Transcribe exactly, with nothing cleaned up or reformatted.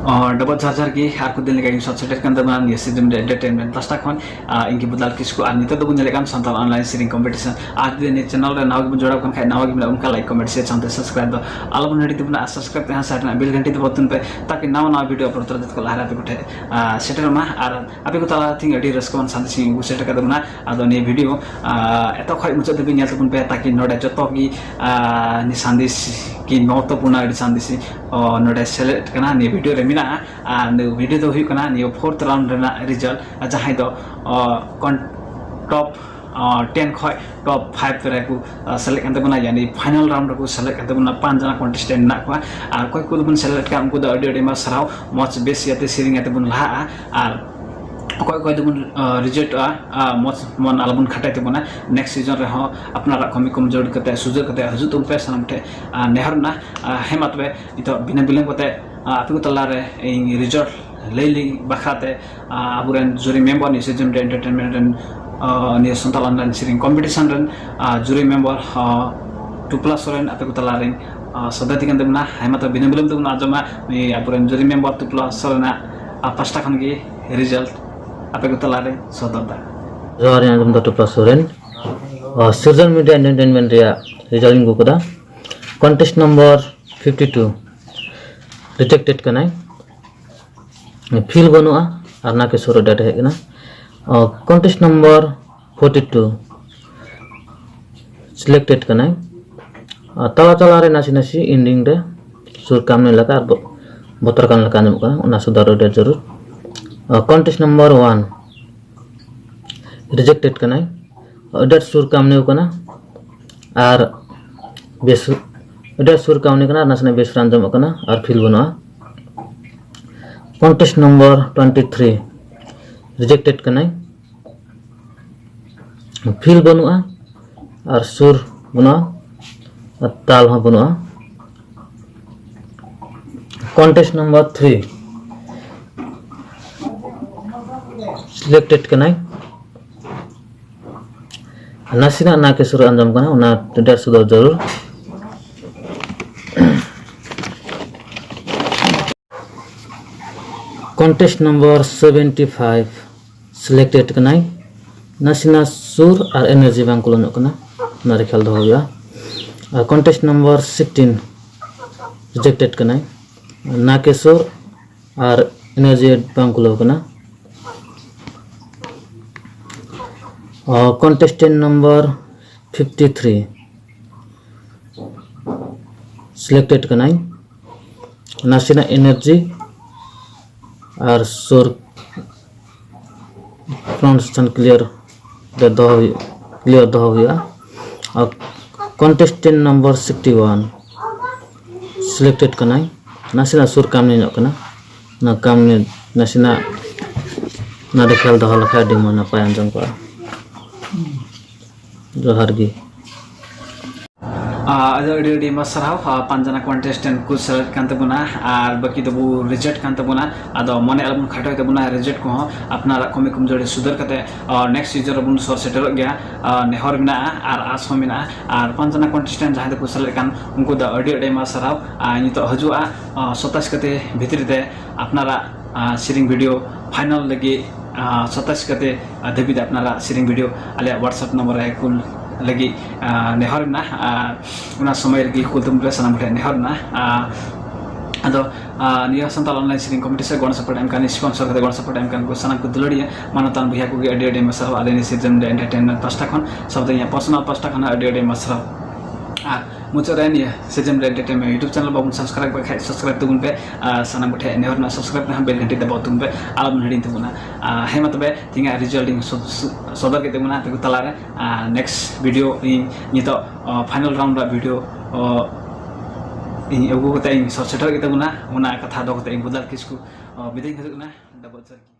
ᱚ, ᱰᱚᱵᱚᱜ ᱡᱚᱦᱟᱨ ᱡᱚᱦᱟᱨ ᱜᱮ, ᱟᱨ ᱠᱚ ᱫᱤᱱ ᱞᱮᱠᱟ ᱜᱮ ᱥᱟᱛ ᱥᱮᱴᱮᱨ ᱠᱟᱱ ᱛᱟᱵᱚᱱᱟ ᱱᱤᱭᱟᱹ ᱥᱤᱡᱤᱱ ᱨᱮ ᱮᱱᱴᱟᱨᱴᱮᱱᱢᱮᱱᱴ ᱯᱟᱥᱴᱟ ᱠᱷᱚᱱ᱾ ᱟᱨ ᱤᱧ ᱜᱮ ᱵᱩᱫᱟᱞ ᱠᱤᱥᱠᱩ, ᱟᱨ ᱱᱤᱛᱚᱜ ᱫᱚᱵᱚᱱ ᱧᱮᱞᱮᱫ ᱠᱟᱱ ᱥᱟᱱᱛᱟᱲ ᱚᱱᱞᱟᱭᱤᱱ ᱥᱮᱨᱮᱧ ᱠᱚᱢᱯᱤᱴᱤᱥᱚᱱ᱾ ᱟᱨ ᱡᱩᱫᱤ ᱱᱤᱭᱟᱹ ᱪᱮᱱᱮᱞ ᱨᱮ ᱱᱟᱣᱟ ᱜᱮᱵᱚᱱ ᱡᱚᱲᱟᱣ ᱠᱟᱱ ᱠᱷᱟᱡ, ᱱᱟᱣᱟ ᱜᱮ ᱢᱮᱱᱟᱜ ᱚᱱᱠᱟ ᱞᱟᱭᱤᱠ, ᱠᱚᱢᱮᱱᱴ, ᱥᱮᱭᱟᱨ ᱥᱟᱶᱛᱮ ᱥᱟᱵᱥᱠᱨᱟᱭᱤᱵ ᱫᱚ ᱟᱞᱚᱵᱚᱱ ᱦᱤᱲᱤᱧ ᱛᱟᱵᱚᱱᱟ᱾ ᱟᱨ ᱥᱟᱵᱥᱠᱨᱟᱭᱤᱵ ᱛᱮᱦᱟᱸᱜ ᱥᱟᱭᱤᱰ ᱨᱮᱱᱟᱜ ᱵᱮᱞ ᱜᱷᱟᱱᱴᱤ ᱫᱚ ᱵᱚᱛᱚᱱ ᱯᱮ, ᱛᱟᱠᱤ ᱱᱟᱣᱟ ᱱᱟᱣᱟ ᱵᱷᱤᱰᱤᱭᱳ ᱟᱯᱞᱳᱰ ᱛᱚᱨᱟ ᱡᱚᱛᱚ ᱠᱚ ᱞᱟᱦᱟ ᱨᱮ ᱟᱯᱮ ᱠᱚ ᱴᱷᱮᱱ, ᱟ, ᱥᱮᱴᱮᱨᱚᱜ ᱢᱟ᱾ ᱟᱨ ᱟᱯᱮ ᱠᱚ ᱛᱟᱞᱟ ᱛᱮᱦᱮᱧ ᱟᱹᱰᱤ ᱨᱟᱹᱥᱠᱟᱹᱣᱟᱱ ᱥᱟᱸᱫᱮᱥ ᱤᱧ ᱟᱹᱜᱩ ᱥᱮᱴᱮᱨ ᱠᱟᱫ ᱛᱟᱵᱚᱱᱟ᱾ ᱟᱫᱚ ᱱᱤᱭᱟᱹ ᱵᱷᱤᱰᱤᱭᱳ, ᱟ, ᱮᱛᱚᱦᱚᱵ ᱠᱷᱚᱱ ᱢᱩᱪᱟᱹᱫ ᱫᱷᱟᱹᱵᱤᱡ ᱧᱮᱞ ᱛᱟᱵᱚᱱ ᱯᱮ, ᱛᱟᱠᱤ ᱱᱚᱰᱮ ᱡᱚᱛᱚ ᱜᱮ, ᱟ, ᱱᱤᱭᱟᱹ ᱥᱟᱸᱫᱮᱥ ᱠᱤ ᱢᱚᱦᱚᱛᱛᱚᱯᱩᱨᱱᱚ ᱟᱹᱰᱤ ᱥᱟᱸᱫᱮᱥ, ᱚ, ᱱᱚᱰᱮ ᱥᱮᱞᱮᱫ ᱠᱟᱱᱟ, ᱱᱤᱭᱟᱹ ᱵᱷᱤᱰᱤᱭᱳ ᱨᱮ ᱢᱮᱱᱟᱜᱼᱟ᱾ ᱟᱨ ᱱᱤᱭᱟᱹ ᱵᱷᱤᱰᱤᱭᱳ ᱫᱚ ᱦᱩᱭᱩᱜ ᱠᱟᱱᱟ ᱱᱤᱭᱟᱹ ᱯᱷᱳᱨᱛᱷ ᱨᱟᱣᱩᱱᱰ ᱨᱮᱱᱟᱜ ᱨᱮᱡᱟᱞᱴ, ᱡᱟᱦᱟᱸᱭ ᱫᱚ, ᱚ, ᱠᱚᱱ-, ᱴᱚᱯ, ᱚ, ᱴᱮᱱ ᱠᱷᱚᱱ ᱴᱚᱯ ᱯᱷᱟᱭᱤᱵᱷ ᱨᱮᱠᱚ, ᱟ, ᱥᱮᱞᱮᱫ ᱠᱟᱱ ᱛᱟᱵᱚᱱᱟ, ᱭᱟᱱᱤ ᱯᱷᱟᱭᱱᱟᱞ ᱨᱟᱣᱩᱱᱰ ᱨᱮᱠᱚ ᱥᱮᱞᱮᱫ ᱠᱟᱱ ᱛᱟᱵᱚᱱᱟ᱾ ᱯᱟᱸᱪ ᱡᱚᱱᱟ ᱠᱚᱱᱴᱮᱥᱴᱮᱱᱴ ᱢᱮᱱᱟᱜ ᱠᱚᱣᱟ᱾ ᱟᱨ ᱚᱠᱚᱭ ᱠᱚ ᱫᱚᱵᱚᱱ ᱥᱮᱞᱮᱫ ᱠᱟᱜ, ᱩᱱᱠᱩ ᱫᱚ ᱟᱹᱰᱤ ᱟᱹᱰᱤ ᱟᱭᱢᱟ ᱥᱟᱨᱦᱟᱣ, ᱢᱚᱡᱽ ᱵᱮᱥ ᱤᱭᱟᱹᱛᱮ ᱥᱮᱨᱮᱧ ᱠᱟᱛᱮ ᱵᱚᱱ ᱞᱟᱦᱟᱜᱼᱟ᱾ ᱟᱨ ᱚᱠᱚᱭ ᱚᱠᱚᱭ ᱫᱚᱵᱚᱱ, ᱟ, ᱨᱤᱡᱮᱠᱴᱚᱜᱼᱟ, ᱟ, ᱢᱚᱡᱽ ᱢᱚᱱ ᱟᱞᱚᱵᱚᱱ ᱠᱷᱟᱴᱟᱭ ᱛᱟᱵᱚᱱᱟ᱾ ᱱᱮᱠᱥᱴ ᱥᱤᱡᱚᱱ ᱨᱮᱦᱚᱸ ᱟᱯᱱᱟᱨᱟᱜ ᱠᱟᱹᱢᱤ ᱠᱚᱢᱡᱳᱨ ᱠᱟᱛᱮ, ᱥᱩᱡᱳᱜᱽ ᱠᱟᱛᱮ ᱦᱤᱡᱩᱜ ᱛᱟᱵᱚᱱ ᱯᱮ ᱥᱟᱱᱟᱢ ᱴᱷᱮᱱ, ᱟ, ᱱᱮᱦᱚᱨ ᱢᱮᱱᱟᱜᱼᱟ᱾ ᱟ, ᱦᱮᱸ ᱢᱟ ᱛᱚᱵᱮ, ᱱᱤᱛᱚᱜ ᱵᱤᱱᱟᱹ ᱵᱤᱞᱚᱢ ᱠᱟᱛᱮ, ᱟ, ᱟᱯᱮ ᱠᱚ ᱛᱟᱞᱟᱨᱮ ᱤᱧ ᱨᱮᱡᱟᱞᱴ ᱞᱟᱹᱭ ᱞᱟᱹᱜᱤᱫ ᱵᱟᱠᱷᱨᱟ ᱛᱮ, ᱟ, ᱟᱵᱚᱨᱮᱱ ᱡᱩᱨᱤ ᱢᱮᱢᱵᱟᱨ, ᱱᱤᱭᱟᱹ ᱥᱤᱡᱚᱱ ᱨᱮ ᱮᱱᱴᱟᱨᱴᱮᱱᱢᱮᱱᱴ ᱨᱮᱱ, ᱟ, ᱱᱤᱭᱟᱹ ᱥᱟᱱᱛᱟᱲ ᱚᱱᱞᱟᱭᱤᱱ ᱥᱮᱨᱮᱧ ᱠᱚᱢᱯᱤᱴᱤᱥᱚᱱ ᱨᱮᱱ, ᱟ, ᱡᱩᱨᱤ ᱢᱮᱢᱵᱟᱨ, ᱟ, ᱴᱩᱯᱞᱟ ᱥᱚᱨᱮᱱ ᱟᱯᱮ ᱠᱚ ᱛᱟᱞᱟᱨᱮᱧ, ᱟ, ᱥᱚᱫᱚᱨ ᱤᱫᱤ ᱠᱟᱱ ᱛᱟᱵᱚᱱᱟ᱾ ᱦᱮᱸ ᱢᱟ ᱛᱚᱵᱮ ᱵᱤᱱᱟᱹ ᱵᱤᱞᱚᱢ ᱛᱮᱵᱚᱱ ᱟᱸᱡᱚᱢᱟ ᱱᱩᱭ ᱟᱵᱚᱨᱮᱱ ᱡᱩᱨᱤ ᱢᱮᱢᱵᱟᱨ ᱴᱩᱯᱞᱟ ᱥᱚᱨᱮᱱᱟᱜ, ᱟ, ᱯᱟᱥᱴᱟ ᱠᱷᱚᱱ ᱜᱮ ᱨᱮᱡᱟᱞᱴ ᱟᱯᱮ ᱠᱚ ᱛᱟᱞᱟᱨᱮ ᱥᱚᱫᱚᱨ ᱫᱟ᱾ ᱡᱚᱦᱟᱨ, ᱤᱧ ᱟᱸᱡᱚᱢ ᱫᱟ ᱴᱩᱯᱞᱟ ᱥᱚᱨᱮᱱ᱾ ᱟ, ᱥᱤᱨᱡᱚᱱ ᱢᱤᱰᱤᱭᱟ ᱮᱱᱴᱟᱨᱴᱮᱱᱢᱮᱱᱴ ᱨᱮᱭᱟᱜ ᱨᱮᱡᱟᱞᱴ ᱤᱧ ᱟᱹᱜᱩ ᱠᱟᱫᱟ᱾ ᱠᱚᱱᱴᱮᱥᱴ ᱱᱚᱢᱵᱚᱨ ᱯᱷᱤᱯᱴᱤ ᱴᱩ, ᱨᱤᱡᱮᱠᱴᱮᱰ ᱠᱟᱱᱟᱭ᱾ ᱯᱷᱤᱞ ᱵᱟᱹᱱᱩᱜᱼᱟ, ᱟᱨ ᱱᱟᱠᱮ ᱥᱩᱨ ᱨᱮ ᱰᱮᱴ ᱦᱮᱡ ᱠᱟᱱᱟ᱾ ᱠᱚᱱᱴᱮᱥᱴ ᱱᱚᱢᱵᱚᱨ ᱯᱷᱳᱨᱴᱤ ᱴᱩ, ᱥᱤᱞᱮᱠᱴᱮᱰ ᱠᱟᱱᱟᱭ᱾ ᱟᱨ ᱛᱟᱞᱟ ᱛᱟᱞᱟ ᱨᱮ ᱱᱟᱥᱮ ᱱᱟᱥᱮ ᱮᱱᱰᱤᱝ ᱨᱮ ᱥᱩᱨ ᱠᱟᱢᱱᱮ ᱞᱮᱠᱟ ᱟᱨ ᱵᱚ-, ᱵᱚᱛᱚᱨ ᱠᱟᱱ ᱞᱮᱠᱟ ᱟᱸᱡᱚᱢᱚᱜ ᱠᱟᱱᱟ, ᱚᱱᱟ ᱥᱩᱫᱷᱟᱹᱨ ᱟᱹᱰᱤ ᱡᱟᱹᱨᱩᱲ᱾ ᱠᱚᱱᱴᱮᱥᱴ ᱱᱚᱢᱵᱚᱨ ᱚᱣᱟᱱ, ᱨᱤᱡᱮᱠᱴᱮᱰ ᱠᱟᱱᱟᱭ᱾ ᱟᱹᱰᱤ ᱟᱸᱴ ᱥᱩᱨ ᱠᱟᱢᱱᱮ ᱠᱟᱱᱟ ᱟᱨ ᱵᱮᱥ, ᱟᱹᱰᱤ ᱟᱸᱴ ᱥᱩᱨ ᱠᱟᱢᱱᱮ ᱠᱟᱱᱟ ᱟᱨ ᱱᱟᱥᱮᱱᱟᱜ ᱵᱮᱥ ᱨᱮ ᱟᱸᱡᱚᱢᱚᱜ ᱠᱟᱱᱟ ᱟᱨ ᱯᱷᱤᱞ ᱵᱟᱹᱱᱩᱜᱼᱟ᱾ ᱠᱚᱱᱴᱮᱥᱴ ᱱᱚᱢᱵᱚᱨ ᱴᱩᱭᱮᱱᱴᱤ ᱛᱷᱨᱤ, ᱨᱤᱡᱮᱠᱴᱮᱰ ᱠᱟᱱᱟᱭ᱾ ᱯᱷᱤᱞ ᱵᱟᱹᱱᱩᱜᱼᱟ ᱟᱨ ᱥᱩᱨ ᱵᱟᱹᱱᱩᱜᱼᱟ ᱟᱨ ᱛᱟᱞ ᱦᱚᱸ ᱵᱟᱹᱱᱩᱜᱼᱟ᱾ ᱠᱚᱱᱴᱮᱥᱴ ᱱᱚᱢᱵᱚᱨ ᱛᱷᱨᱤ, ᱥᱤᱞᱮᱠᱴᱮᱰ ᱠᱟᱱᱟᱭ᱾ ᱱᱟᱥᱮᱱᱟᱜ ᱱᱟᱠᱮ ᱥᱩᱨ ᱟᱸᱡᱚᱢ ᱠᱟᱱᱟ, ᱚᱱᱟ ᱰᱮᱴ ᱥᱚᱫᱚᱨ ᱡᱟᱹᱨᱩᱲ᱾ Contest number seventy five selected ᱠᱟᱱᱟᱭ᱾ ᱱᱟᱥᱮᱱᱟᱜ ᱥᱩᱨ ᱟᱨ ᱮᱱᱟᱨᱡᱤ ᱵᱟᱝ ᱠᱩᱞᱟᱹᱣ ᱧᱚᱜ ᱠᱟᱱᱟ, ᱚᱱᱟ ᱨᱮ ᱠᱷᱮᱭᱟᱞ ᱫᱚᱦᱚ ᱦᱩᱭᱩᱜᱼᱟ᱾ ᱟᱨ contest number sixteen rejected ᱠᱟᱱᱟᱭ᱾ ᱱᱟᱠᱮ ᱥᱩᱨ ᱟᱨ ᱮᱱᱟᱨᱡᱤ ᱵᱟᱝ ᱠᱩᱞᱟᱹᱣ ᱠᱟᱱᱟ᱾ Contestant number fifty three selected ᱠᱟᱱᱟᱭ᱾ ᱱᱟᱥᱮᱱᱟᱜ ᱮᱱᱟᱨᱡᱤ ᱟᱨ ᱥᱩᱨ pronunciation clear ᱨᱮ ᱫᱚᱦᱚ ᱦᱩᱭᱩᱜ, clear ᱫᱚᱦᱚ ᱦᱩᱭᱩᱜᱼᱟ᱾ ᱟᱨ contestant number sixty one selected ᱠᱟᱱᱟᱭ᱾ ᱱᱟᱥᱮᱱᱟᱜ ᱥᱩᱨ ᱠᱟᱢᱱᱤ ᱧᱚᱜ ᱠᱟᱱᱟ, ᱚᱱᱟ ᱠᱟᱢᱱᱤ ᱱᱟᱥᱮᱱᱟᱜ ᱱᱚᱰᱮ ᱠᱷᱮᱭᱟᱞ ᱫᱚᱦᱚ ᱞᱮᱠᱷᱟᱱ ᱟᱹᱰᱤ ᱢᱚᱡᱽ ᱱᱟᱯᱟᱭ ᱟᱸᱡᱚᱢ ᱠᱚᱜᱼᱟ᱾ ᱡᱚᱦᱟᱨ ᱜᱮ᱾ ᱟᱫᱚ ᱟᱹᱰᱤ ᱟᱹᱰᱤ ᱟᱭᱢᱟ ᱥᱟᱨᱦᱟᱣ᱾ ᱯᱟᱸᱪ ᱡᱚᱱᱟ contestant ᱠᱚ select ᱠᱟᱱ ᱛᱟᱵᱚᱱᱟ ᱟᱨ ᱵᱟᱹᱠᱤ ᱫᱚᱵᱚ reject ᱠᱟᱱ ᱛᱟᱵᱚᱱᱟ᱾ ᱟᱫᱚ ᱢᱚᱱᱮ ᱟᱞᱚᱵᱚᱱ ᱠᱷᱟᱴᱚᱭ ᱛᱟᱵᱚᱱᱟ, reject ᱠᱚᱦᱚᱸ ᱟᱯᱱᱟᱨᱟᱜ ᱠᱚᱢᱤ ᱠᱚᱢᱡᱳᱨᱤ ᱥᱩᱫᱷᱟᱹᱨ ᱠᱟᱛᱮ next season ᱨᱮᱵᱚᱱ ᱥᱚᱨ ᱥᱮᱴᱮᱨᱚᱜ ᱜᱮᱭᱟ᱾ ᱱᱮᱦᱚᱨ ᱢᱮᱱᱟᱜᱼᱟ ᱟᱨ ᱟᱥ ᱦᱚᱸ ᱢᱮᱱᱟᱜᱼᱟ᱾ ᱟᱨ ᱯᱟᱸᱪ ᱡᱚᱱᱟ contestant ᱡᱟᱦᱟᱸᱭ ᱫᱚᱠᱚ select ᱠᱟᱱ, ᱩᱱᱠᱩ ᱫᱚ ᱟᱹᱰᱤ ᱟᱹᱰᱤ ᱟᱭᱢᱟ ᱥᱟᱨᱦᱟᱣ᱾ ᱟᱨ ᱱᱤᱛᱚᱜ ᱦᱤᱡᱩᱜᱼᱟ ᱥᱟᱛᱟᱥ ᱜᱟᱛᱮ ᱵᱷᱤᱛᱨᱤ ᱨᱮ ᱟᱯᱱᱟᱨᱟᱜ ᱥᱮᱨᱮᱧ video final ᱞᱟᱹᱜᱤᱫ ᱥᱟᱛᱟᱥ ᱜᱟᱛᱮ ᱫᱷᱟᱹᱵᱤᱡ ᱟᱯᱱᱟᱨᱟᱜ ᱥᱮᱨᱮᱧ video ᱟᱞᱮᱭᱟᱜ WhatsApp number ᱨᱮ ᱠᱩᱞ ᱞᱟᱹᱜᱤᱫ ᱱᱮᱦᱚᱨ ᱢᱮᱱᱟᱜᱼᱟ᱾ ᱟᱨ ᱚᱱᱟ ᱥᱚᱢᱚᱭ ᱨᱮᱜᱮ ᱠᱩᱞ ᱛᱟᱵᱚᱱ ᱯᱮ, ᱥᱟᱱᱟᱢ ᱠᱚᱴᱷᱮᱱ ᱱᱮᱦᱚᱨ ᱢᱮᱱᱟᱜᱼᱟ᱾ ᱟᱫᱚ ᱱᱤᱭᱟᱹ ᱥᱟᱱᱛᱟᱲ online ᱥᱮᱨᱮᱧ competition ᱜᱚᱲᱚ support ᱮᱢ ᱠᱟᱱ, sponsor ᱠᱟᱛᱮ ᱜᱚᱲᱚ support ᱮᱢ ᱠᱟᱱ ᱠᱚ ᱥᱟᱱᱟᱢ ᱠᱚ ᱫᱩᱞᱟᱹᱲᱤᱭᱟᱹ ᱢᱟᱱᱚᱛᱟᱱ ᱵᱚᱭᱦᱟ ᱠᱚᱜᱮ ᱟᱹᱰᱤ ᱟᱹᱰᱤ ᱟᱭᱢᱟ ᱥᱟᱨᱦᱟᱣ᱾ ᱟᱞᱮ ᱱᱤᱭᱟᱹ ᱥᱤᱨᱡᱚᱱ ᱨᱮ entertainment ᱯᱟᱥᱴᱟ ᱠᱷᱚᱱ ᱥᱟᱶᱛᱮ ᱤᱧᱟᱹᱜ personal ᱯᱟᱥᱴᱟ ᱠᱷᱚᱱ ᱦᱚᱸ ᱟᱹᱰᱤ ᱟᱹᱰᱤ ᱟᱭᱢᱟ ᱥᱟᱨᱦᱟᱣ᱾ ᱟᱨ ᱢᱩᱪᱟᱹᱫ ᱨᱮ ᱱᱤᱭᱟᱹ ᱥᱤᱨᱡᱚᱱ ᱨᱮ entertainment YouTube channel ᱵᱟᱵᱚᱱ subscribe ᱠᱟᱜ ᱠᱷᱟᱡ subscribe ᱛᱟᱵᱚᱱ ᱯᱮ᱾ ᱟᱨ ᱥᱟᱱᱟᱢ ᱠᱚᱴᱷᱮᱱ ᱱᱮᱦᱚᱨ ᱨᱮᱱᱟᱜ subscribe ᱨᱮᱦᱚᱸ bell ᱜᱷᱟᱱᱴᱤ ᱫᱟᱵᱟᱣ ᱛᱟᱵᱚᱱ ᱯᱮ, ᱟᱞᱚᱵᱚᱱ ᱦᱤᱲᱤᱧ ᱛᱟᱵᱚᱱᱟ᱾ ᱟᱨ ᱦᱮᱸ ᱢᱟ ᱛᱚᱵᱮ ᱛᱮᱦᱮᱧᱟᱜ result ᱤᱧ ᱥᱚ-, ᱥᱚ-, ᱥᱚᱫᱚᱨ ᱠᱮᱫ ᱛᱟᱵᱚᱱᱟ ᱟᱯᱮ ᱠᱚ ᱛᱟᱞᱟᱨᱮ᱾ ᱟᱨ next video ᱤᱧ ᱱᱤᱛᱚᱜ final round ᱨᱮᱱᱟᱜ video ᱤᱧ ᱟᱹᱜᱩ ᱠᱟᱛᱮ ᱤᱧ ᱥᱚ-, ᱥᱮᱴᱮᱨ ᱠᱮᱫ ᱛᱟᱵᱚᱱᱟ᱾ ᱚᱱᱟ ᱠᱟᱛᱷᱟ ᱫᱚᱦᱚ ᱠᱟᱛᱮ ᱤᱧ ᱵᱚᱫᱟᱞ ᱠᱤᱥᱠᱩ ᱵᱤᱫᱟᱹᱭ ᱤᱧ ᱠᱷᱚᱡᱚᱜ ᱠᱟᱱᱟ᱾ Double ᱥᱟᱨᱠᱤ᱾